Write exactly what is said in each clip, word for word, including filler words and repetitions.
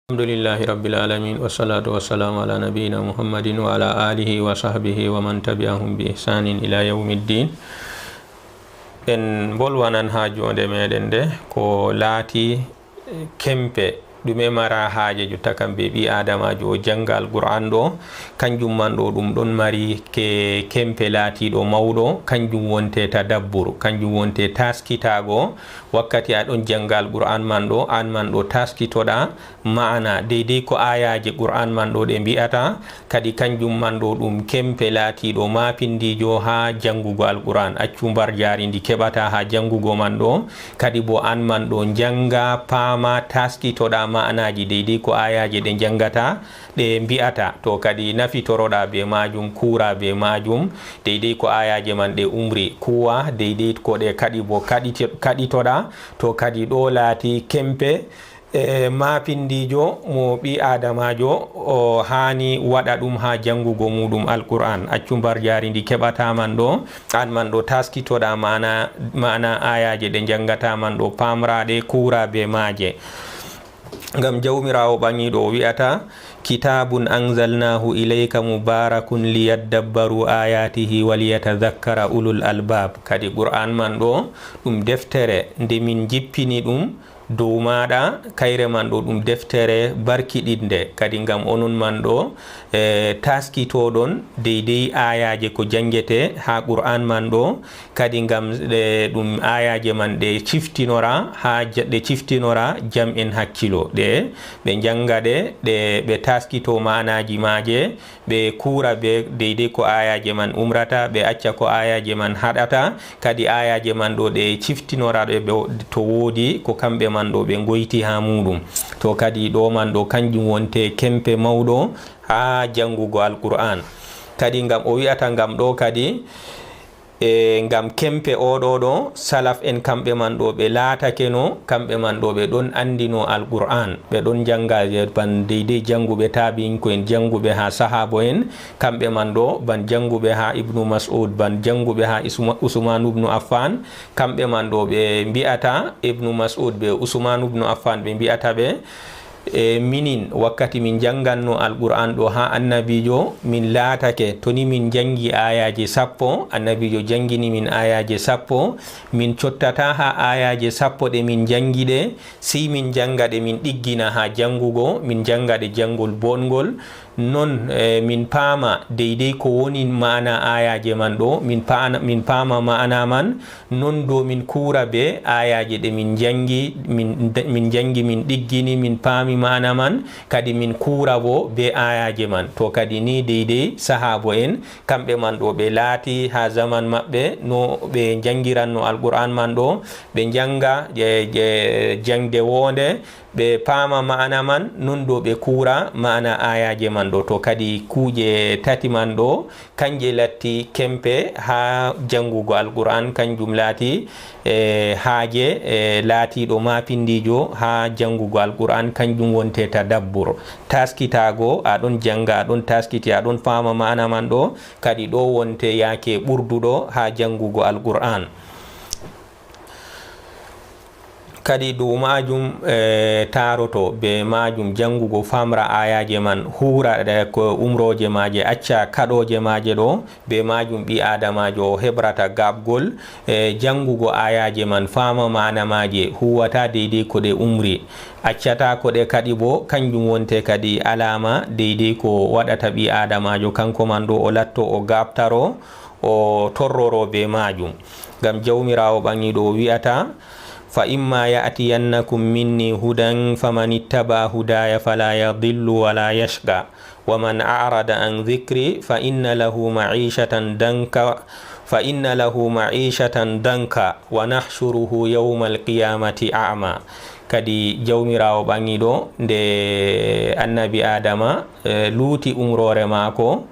Alhamdulillahi Rabbil Alamin, wassalatu wassalamu ala nabiyyina Muhammadin wa ala alihi wa sahbihi wa man tabi'ahum bi ihsanin ila yawmiddin. En mbolwanan ha jonde meɗen nde ko laati kempe ɗume mara haaje jotta kam be ɓi adamajo o janga Alqur'an ɗo, kanjum man ɗo ɗum ɗon mari ke kempe laatiɗo mawɗo, kanjum wonte tadabbur, kanjum wonte taskitago. Wakkati a ɗon janga Alqur'an man ɗo, an man ɗo taskitoɗa ma'ana deydey ko ayaje Qur'an man ɗo ɗe mbi'ata. Kadi kanjum man ɗo ɗum kempe laatiɗo mapindijo ha jangugo Alqur'an. Accu mbar jari ndi keɓata ha jangugo man ɗo. Kadi bo an man ɗo janga, paama, taskitoɗa ma'anaji deydey ko ayaje ɗe jangata, ɗe mbi'ata. To kadi nafitoroɗa be majum, kuura be majum deydey ko ayaje man ɗe umri, kuwa deydey ko ɗe kadi bo kaɗito-, kaɗitoɗa. To kadi ɗo laati kempe e mapindijo mo ɓi adamajo o haani waɗa ɗum ha jangugo muɗum Alqur'an. Accu mbar jari ndi keɓata man ɗo, an man ɗo taskitoɗa ma'ana, ma'ana ayaje ɗe jangata man ɗo, pamra ɗe, kuura be maje. Ngam Jawmirawo ɓangiɗo o wi'ata, "Kitabun anzalnahu ilayka mubarakun liyaddabbaru ayatihi waliyatadhakkara ulul albab." Kadi Qur'an man ɗo ɗum deftere nde min jippini ɗum dow maɗa, kayre man ɗo ɗum deftere barkiɗinde, kadi ngam onon man ɗo, e, taskitoɗon deydey ayaje ko jangete ha Qur'an man ɗo, kadi ngam, e, ɗum ayaje man ɗe ciftinora ha ja-, ɗe ciftinora jam'en hakkilo, ɗe ɓe janga ɗe, ɗe ɓe taskito ma'anaji maje, ɓe kuura be deydey ko ayaje man umrata, ɓe acca ko ayaje man haɗata. Kadi ayaje man ɗo ɗe ciftinora ɗe ɓe, to wodi ko kamɓe man ɗo ɓe goyti ha muɗum. To kadi ɗo man ɗo kanjum wonte kempe mawɗo ha jangugo Alqur'an. Kadi ngam o wi'ata ngam ɗo kadi, e, ngam kempe oɗo ɗo, salaf en kamɓe man ɗo ɓe laatakeno, kamɓe man ɗo ɓe ɗon andino Alqur'an, ɓe ɗon janga, e, ban deydey janguɓe tabi'inko'en, janguɓe ha sahabo en, kamɓe man ɗo ban janguɓe ha Ibnu Mas'ud, ban janguɓe ha Isma-, Usmanu ibnu Affan, kamɓe man ɗo ɓe mbi'ata Ibnu Mas'ud be Usmanu ibnu Affan ɓe mbi'ata ɓe, e, minin, wakkati min janganno Alqur'an ɗo ha Annabijo, min laatake, to ni min jangi ayaje sappo, Annabijo jangini min ayaje sappo, min cottata ha ayaje sappo ɗe min jangi ɗe, sey min janga ɗe, min ɗiggina ha jangugo, min janga ɗe jangol bongol. Non, e, min paama deydey ko woni ma'ana ayaje man ɗo, min paana-, min paama ma'ana man, non do min kuura be ayaje ɗe min jangi, min, min jangi, min ɗiggini, min paami ma'ana man, kadi min kuura bo be ayaje man. To kadi ni deydey sahabo en, kamɓe man ɗo ɓe laati ha zaman maɓɓe, no ɓe jangiranno Alqur'an man ɗo, ɓe janga, e, e, jangde wonde, ɓe paama ma'ana man, non do ɓe kuura ma'ana ayaje man ɗo. To kadi kuuje tati man ɗo, kanje latti kempe ha jangugo Alqur'an, kanjum laati, e, haaje, e, laatiɗo mapindijo ha jangugo Alqur'an, kanjum wonte tadabbur. Taskitago, a ɗon janga, a ɗon taskiti, a ɗon paama ma'ana man ɗo, kadi ɗo wonte yaake ɓurduɗo ha jangugo Alqur'an. Kadi dow majum, e, taroto be majum jangugo, famra ayaje man, huura ɗe ko umroje maje, acca kaɗoje maje ɗo, be majum ɓi adamajo o hebrata gaɓgol, e, jangugo ayaje man, fama ma'ana maje, huwata deydey ko ɗe umri, accata ko ɗe kaɗi bo, kanjum wonte kadi alama deydey ko waɗata ɓi adamajo, kanko man ɗo o latto o gaɓtaro, o torroro be majum. Ngam Jawmiraawo Ɓaŋiiɗo o wi'ata, "Fa imma ya'tiyannakum minni hudan faman ittaba hudaya fala yadillu wala yashqa, wa man a'rada an dhikri fa inna lahu ma'ishatan danka, fa inna lahu ma'ishatan danka, wa nahshuruhu yawmal qiyamati a'ma." Kadi Jawmiraawo Ɓaŋiiɗo, nde Annabi Aadama, eh, luuti umroore maako,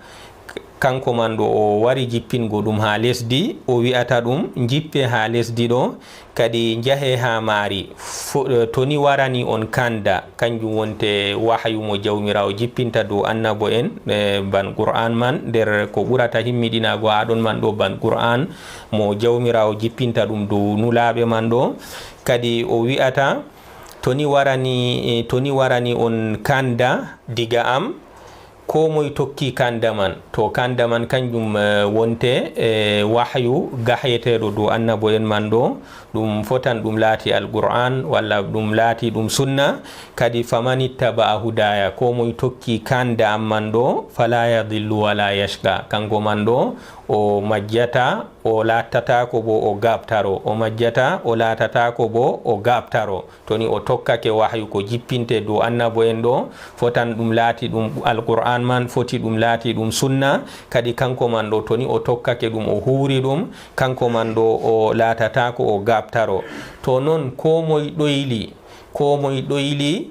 kanko man ɗo o wari jippingo ɗum haa lesdi, o wi'ata ɗum, "Njippe haa lesdi ɗo." Kadi njahe haa maari, fo-, to ni warani on kanda, kanjum wonte wahayu mo Jawmiraawo jippinta dow annabo en, eh, ban Qur'an man, nder ko ɓurata himmiɗinaago haa ɗon man ɗo, ban Qur'an mo Jawmiraawo jippinta ɗum dow nulaaɓe man ɗo. Kadi o wi'ata, To ni warani, to ni warani on kanda diga am, ko moy tokki kanda man, to kanda man kanjum, eh, wonte, eh, wahyu gaheteɗo dow annabo en man ɗo, ɗum fotan ɗum laati Alqur'an, walla ɗum laati ɗum sunna, kadi faman ittaba'a hudaya, ko moy tokki kanda am man ɗo, fala yadillu wala yashqa, kanko man ɗo, o majjata, o laatatako bo o gaɓtaro, o majjata, o laatatako bo o gaɓtaro. To ni o tokkake wahyu ko jippinte dow annabo en ɗo, fotan ɗum laati ɗum Alqur'an man, foti ɗum laati ɗum sunna, kadi kanko man ɗo, to ni o tokkake ɗum, o huuri ɗum, kanko man ɗo o laatatako o gaɓtaro. To non ko moy ɗoyli, ko moy ɗoyli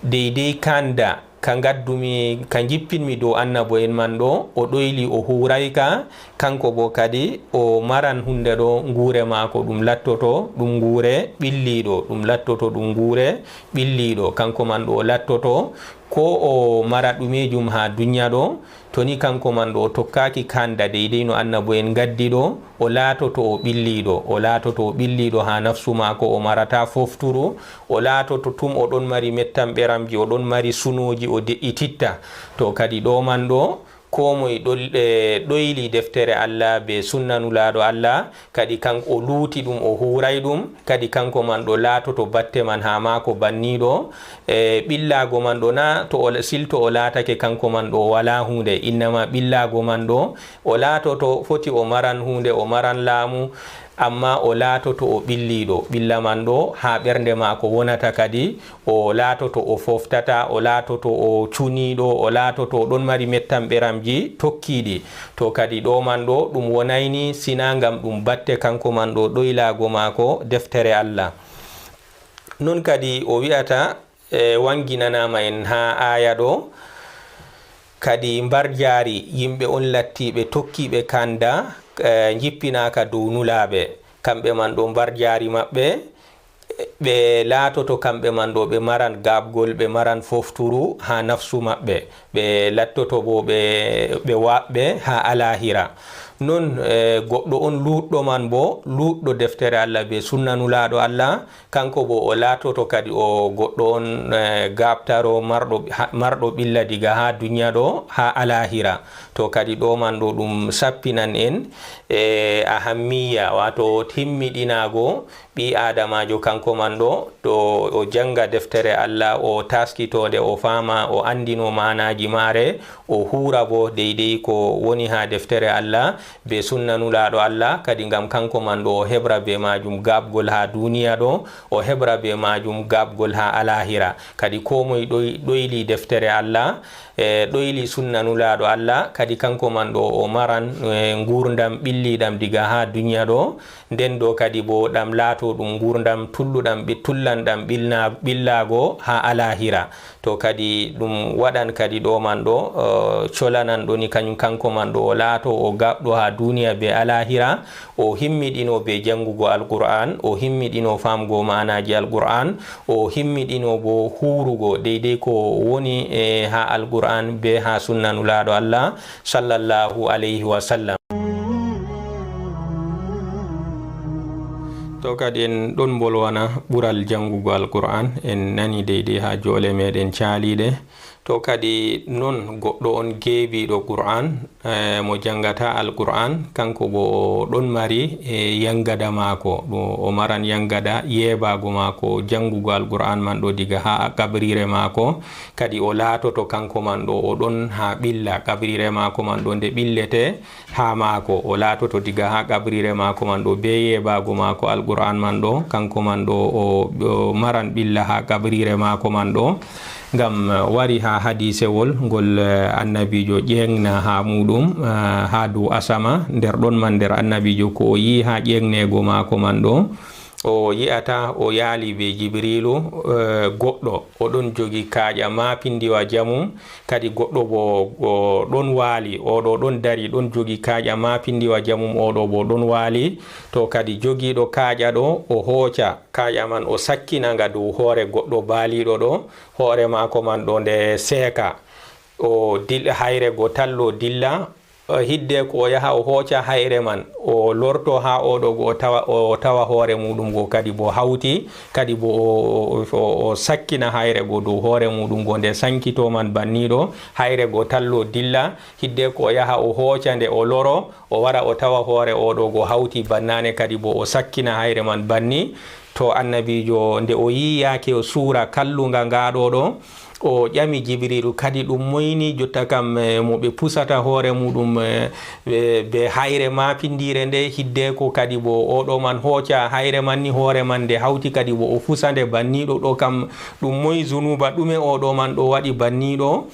deydey kanda ka ngaddumi, ka njippinmi dow annabo en man ɗo, o ɗoyli, o huurayka, kanko bo kadi o maran hunde ɗo, nguure maako ɗum lattoto ɗum nguure ɓilliiɗo, ɗum lattoto ɗum nguure ɓilliiɗo, kanko man ɗo o lattoto ko o mara ɗumeejum haa dunya ɗo, to ni kanko man ɗo o tokkaaki kanda deydey no annabo en ngaddi ɗo, o laatoto o ɓilliiɗo, o laatoto o ɓilliiɗo haa nafsu maako, o marata fofturu, o laatoto tum o ɗon mari mettamɓeramji, o ɗon mari sunooji, o de'ititta. To kadi ɗo man ɗo, ko moy ɗol-, e, ɗoyli deftere Allah be sunna Nulaaɗo Allah, kadi kanko o luuti ɗum, o huuray ɗum, kadi kanko man ɗo laatoto batte man haa maako banniiɗo. E, ɓillaago man ɗo na, to o, silto o laatake kanko man ɗo o walaa huunde, innama ɓillaago man ɗo, o laatoto foti o maran huunde, o maran laamu, amma o laatoto o ɓilliiɗo, ɓilla man ɗo haa ɓernde maako wonata kadi, o laatoto o foftata, o laatoto o cuniiɗo, o laatoto o ɗon mari mettamɓeramji tokkiiɗi. To kadi ɗo man ɗo ɗum wonayni, sina ngam ɗum batte kanko man ɗo ɗoylaago maako deftere Allah. Non kadi o wi'ata, e, wanginanaama en haa aaya ɗo, kadi mbarjaari yimɓe on lattiiɓe tokkiiɓe kanda, e, njippinaaka dow nulaaɓe. Kamɓe man ɗo mbarjaari maɓɓe, ɓe laatoto kamɓe man ɗo ɓe maran gaabgol, ɓe maran fofturu haa nafsu maɓɓe, ɓe lattoto bo ɓe, ɓe waɓɓe haa alaahira. Non, e, goɗɗo on luutɗo man bo, luutɗo deftere Allah be sunna Nulaaɗo Allah, kanko bo o laatoto kadi o goɗɗo on, e, gaabtaro marɗo, ha, marɗo ɓilla diga haa dunya ɗo haa alaahira. To kadi ɗo man ɗo ɗum sappinan en, e, ahammiya, waato timmiɗinaago ɓii aadamaajo kanko man ɗo, to o jannga deftere Allah, o taaskito nde, o faama, o anndino maanaaji maare, o huura bo deydey ko woni haa deftere Allah be sunna Nulaaɗo Allah, kadi ngam kanko man ɗo o heɓra be maajum gaabgol haa duuniya ɗo, o heɓra be maajum gaabgol haa alaahira. Kadi koo moy ɗoy-, ɗoyli deftere Allah, e, ɗoyli sunna Nulaaɗo Allah, kadi kanko man ɗo o maran, e, nguurndam ɓilliiɗam diga haa dunya ɗo, nden ɗo kadi bo ɗam laato ɗum nguurndam tulluɗam ɓi-, tullanɗam ɓilna-, ɓillaago haa alaahira. To kadi ɗum waɗan kadi ɗo man ɗo, eh, colanan ɗo ni kañum kanko man ɗo o laato o gaɓɗo haa duuniya be alaahira, o himmiɗino be janngugo Alqur'an, o himmiɗino faamgo maanaaji Alqur'an, o himmiɗino bo huurugo deydey ko woni, eh, haa Alqur'an be haa sunna Nulaaɗo Allah, sallallahu alayhi wa sallam. To kadi en ɗon mbolwana ɓural janngugo Alqur'an, en nani deydey haa joole meɗen caaliiɗe. To kadi non goɗɗo on geebiiɗo Qur'an, eh, mo janngata Alqur'an, kanko bo o ɗon mari, eh, yangada maako. Ɗo o maran yangada yeebaago maako janngugo Alqur'an man ɗo diga haa kabriire maako. Kadi o laatoto kanko man ɗo o ɗon haa ɓilla kabriire maako man ɗo nde ɓillete haa maako, o laatoto diga haa kabriire maako man ɗo, be yeebaago maako Alqur'an man ɗo, kanko man ɗo o, o maran ɓilla haa kabriire maako man ɗo. Ngam, eh, wari haa hadiisewol ngol, eh, Annabiijo ƴeeŋna haa muuɗum, eh, haa dow asama, nder ɗon man nder Annabiijo ko o yi'i haa ƴeeŋneego maako man ɗo, o yi'ata o yaali be Jibriilu, eh, goɗɗo, o ɗon jogi kaaƴa maapindiwa jamum, kadi goɗɗo bo o ɗon waali, o ɗo ɗon dari, ɗon jogi kaaƴa maapindiwa jamum, o ɗo bo ɗon waali. To kadi jogiiɗo kaaƴa ɗo, o hooca kaaƴa man, o sakkina nga dow hoore goɗɗo baaliiɗo ɗo, hoore maako man ɗo nde seeka. O dil-, hayre go tallo dilla, Eh, hiddeko o yaha o hooca hayre man, o lorto haa o ɗo go, o tawa, o tawa hoore muuɗum go kadi bo hawti, kadi bo o, o, o, o sakkina hayre go dow hoore muuɗum go, nde sankito man banniiɗo, hayre go tallo dilla. Hiddeko o yaha o hooca nde, o loro, o wara o tawa hoore o ɗo go hawti bannaane, kadi bo o sakkina hayre man banni. To Annabiijo, nde o yi'i yaake o suura kallunga ngaa ɗo ɗo, o ƴami Jibriilu kadi, ɗum moy ni jotta kam, eh, mo ɓe pusata hoore muuɗum, eh, ɓe, be hayre maapindiire nde, hiddeko kadi bo o ɗo man hooca hayre man ni hoore man nde hawti, kadi bo o fusa nde banniiɗo ɗo kam, ɗum moy, zunuuba ɗume o ɗo man ɗo waɗi banniiɗo?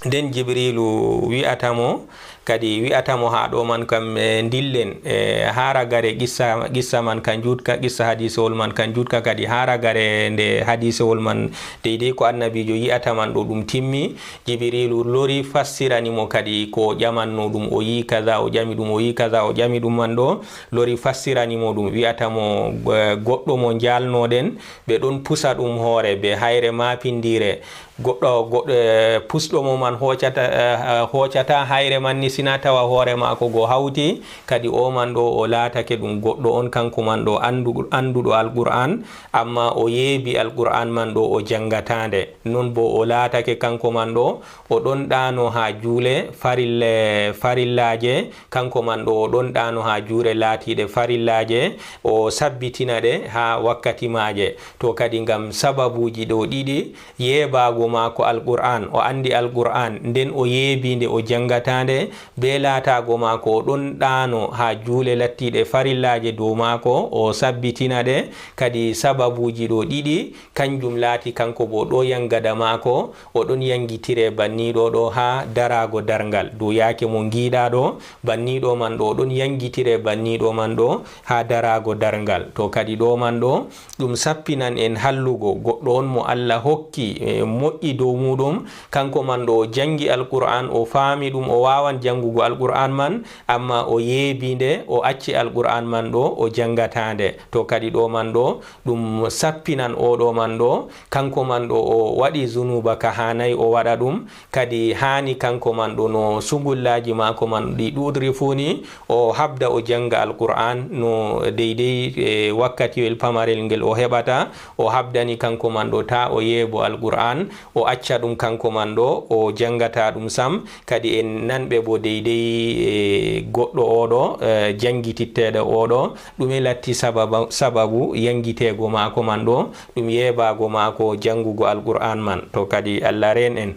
Nden Jibriilu wi'ata mo, kadi wi'ata mo, haa ɗo man kam, eh, ndillen, eh, haa ragare qissa, qissa man kan juutka, qissa hadiisewol man kan juutka, kadi haa ragare nde hadiisewol man, deydey ko Annabiijo yi'ata man ɗo ɗum timmi, Jibriilu lori fassirani mo kadi ko o ƴamanno ɗum, o yi'i kaza, o ƴami ɗum, o yi'i kaza, o ƴami ɗum man ɗo, lori fassirani mo ɗum, wi'ata mo, eh, goɗɗo mo njaalnoɗen, ɓe ɗon pusa ɗum hoore be hayre maapindiire. Goɗɗo, goɗɗo, eh, pusɗo mo man hoocata, eh, eh, hoocata hayre man ni, sina tawa hoore maako go hawti, kadi o man ɗo o laatake ɗum goɗɗo on, kanko man ɗo anndu-, annduɗo Alqur'an, amma o yeebi Alqur'an man ɗo o janngataa nde. Non bo o laatake kanko man ɗo o ɗon ɗaano haa juule farille-, farillaaje, kanko man ɗo o ɗon ɗaano haa juure laatiiɗe farillaaje, o sabbitina ɗe haa wakkati maaje. To kadi ngam sababuuji ɗo ɗiɗi, yeebaago maako Alqur'an, o anndi Alqur'an, nden o yeebi nde o janngataa nde, be laataago maako o ɗon ɗaano haa juule lattiiɗe farillaaje dow maako, o sabbitina ɗe. Kadi sababuuji ɗo ɗiɗi, kanjum laati kanko bo ɗo yangada maako, o ɗon yangitire banniiɗo ɗo haa daraago darngal. Dow yaake mo ngiiɗa ɗo, banniiɗo man ɗo o ɗon yangitire banniiɗo man ɗo haa daraago darngal. To kadi ɗo man ɗo, ɗum sappinan en hallugo goɗɗo on mo Allah hokki, eh, moƴƴi dow muuɗum, kanko man ɗo o jangi Alqur'an, o faami ɗum, o waawan jangugo Alqur'an man, amma o yeebi nde, o acci Alqur'an man ɗo, o jangataa nde. To kadi ɗo man ɗo, ɗum sappinan o ɗo man ɗo, kanko man ɗo o waɗi zunuuba ka haanay o waɗa ɗum, kadi haani kanko man ɗo no sungullaaji maako man ɗi ɗuuɗri fuu ni, o habda o janga Alqur'an no deydey, e, wakkatiwel pamarel ngel o heɓata, o habdani kanko man ɗo taa o yeebo Alqur'an, o acca ɗum kanko man ɗo, o jangata ɗum sam. Kadi en nanɓe bo deydey, e, goɗɗo o ɗo, e, jangititteeɗo o ɗo, ɗume latti sababa-, sababu yangiteego maako man ɗo, ɗum yeebaago maako jangugo Alqur'an man. To kadi Allah reen en.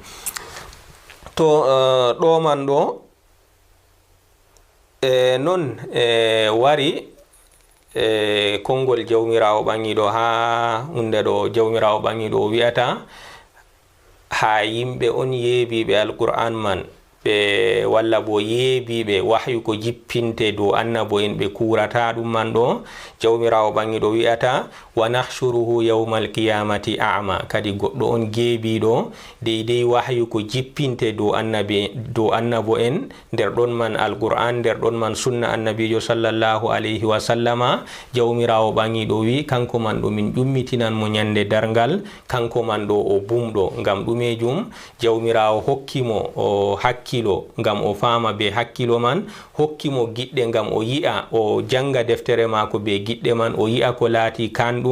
To, e, ɗo man ɗo, e, non, e, wari, e, konngol Jawmiraawo Ɓaŋiiɗo haa huunde ɗo Jawmiraawo Ɓaŋiiɗo o wi'ata, haa yimɓe on yeebiiɓe Alqur'an man, ɓe, walla bo yeebiiɓe wahyu ko jippinte dow annabo'en ɓe kuurata ɗum man ɗo, Jawmiraawo Ɓaŋiiɗo wi'ata, "Wa nahshuruhu yawmal qiyamati a'ma." Kadi goɗɗo on geebiiɗo, deydey wahyu ko jippinte dow annabi, dow annabo'en, nder ɗon man Alqur'an, nder ɗon man sunna Annabiijo sallallahu alayhi wa sallama, Jawmiraawo Ɓaŋiiɗo wi'i, kanko man ɗo min ƴummitinan mo nyande darngal, kanko man ɗo o bumɗo. Ngam ɗumeejum? Jawmiraawo hokki mo o hakkilo, ngam o faama be hakkilo man, hokki mo giɗɗe, ngam o yi'a, o janga deftere maako be giɗɗe man, o yi'a ko laati kanɗum.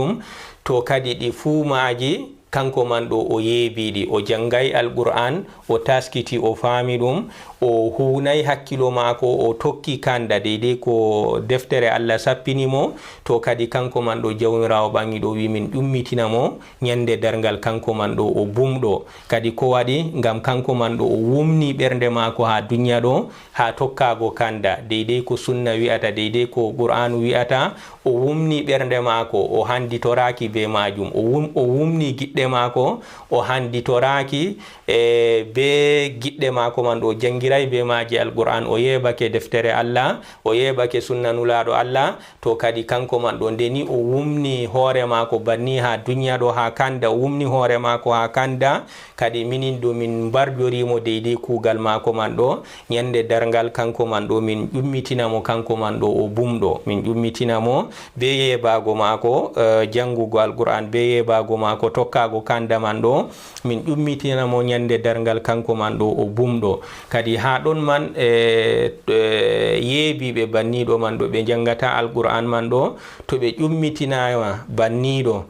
To kadi ɗi fuu maaji, kanko man ɗo o yeebiɗi, o jangay Alqur'an, o taskiti, o faami ɗum, o huunay hakkilo maako, o tokki kanda deydey ko deftere Allah sappini mo, to kadi kanko man ɗo Jawmiraawo Ɓaŋiiɗo wi'i min ƴummitina mo nyande darngal, kanko man ɗo o bumɗo. Kadi ko waɗi? Ngam kanko man ɗo o wumni ɓernde maako haa dunya ɗo, haa tokkaago kanda, deydey ko sunna wi'ata, deydey ko Qur'aanu wi'ata, o wumni ɓernde maako, o handitoraaki be maajum. O wum-, o wumni giɗɗe maako, o handitoraaki, e, be giɗɗe maako man ɗo, o jangiray be maaji Alqur'an, o yeebake deftere Allah, o yeebake sunna Nulaaɗo Allah, to kadi kanko man ɗo, nde ni o wumni hoore maako banni haa dunya ɗo, haa kanda, o wumni hoore maako haa kanda, kadi minin ɗo min mbarjori mo deydey kuugal maako man ɗo, nyande darngal kanko man ɗo, min ƴummitina mo kanko man ɗo o bumɗo. Min ƴummitina mo be yeebaago maako, eh, jangugo Alqur'an, be yeebaago maako tokkaago kanda man ɗo. Min ƴummitina mo nyande darngal kanko man ɗo o bumɗo. Kadi Haa ɗon man, e, e, yeebiiɓe banniiɗo man ɗo ɓe njanngataa Alqur'aan man ɗo, to ɓe ƴummitinaama banniiɗo,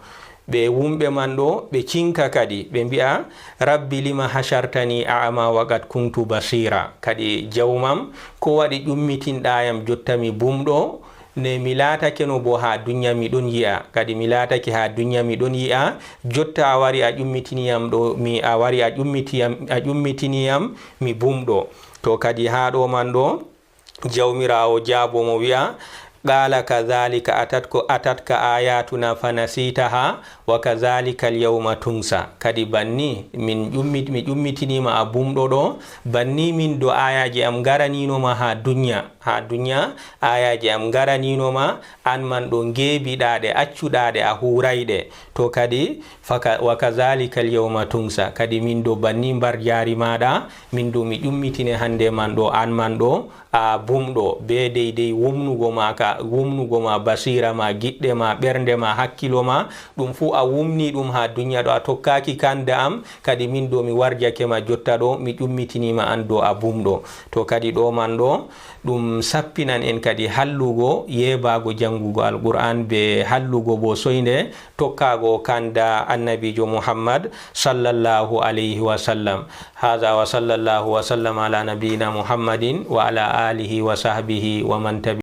ɓe wumɓe man ɗo, ɓe cinka kadi, ɓe mbi'a, "Rabbi, lima hashartani a'ama wa qad kuntu basira." Kadi, "Jawmam, ko waɗi ƴummitinɗaa yam jotta mi bumɗo?" Ne mi laatakeno bo haa dunya mi ɗon yi'a, kadi mi laatake haa dunya mi ɗon yi'a, jotta a wari a ƴummitini yam ɗo, mi, a wari a ƴummiti yam, a ƴummitini yam mi bumɗo. To kadi haa ɗo man ɗo, Jawmiraawo jaabo mo wi'a, "Qala kadhalika atatko, atatka ayatuna fanasitaha, wa kadhalika al-yawma tunsa." Kadi banni min ƴummit-, mi ƴummitiniima a bumɗo ɗo, banni min do ayaji am garanino ma haa dunya. Haa dunya, ayaji am garanino ma, an man ɗo ngeebiɗaa ɗe, accuɗaa ɗe, a huuray ɗe. To kadi, faka-, wa kazalika al-yawma tunsa. Kadi min do banni mbar jaari maaɗa, min do mi ƴummitine hannde man ɗo, an man ɗo, a bumɗo, be deydey wumnugo ma ka, wumnugo ma basira ma, giɗɗe ma, ɓernde ma, hakkilo ma, ɗum fuu a wumni ɗum haa dunya ɗo, a tokkaaki kanda am, kadi min do mi warjake ma jotta ɗo, mi ƴummitini ma an do a bumɗo. To kadi ɗo man ɗo, ɗum sappinan en kadi hallugo yeebaago janngugo Alqur'aan be hallugo bo soynde tokkaago kanda Annabiijo Muhammad sallallahu alayhi wa sallam. Haadha wa sallallahu wa sallam ala nabiyyina Muhammadin wa ala alihi wa sahbihi wa man tabi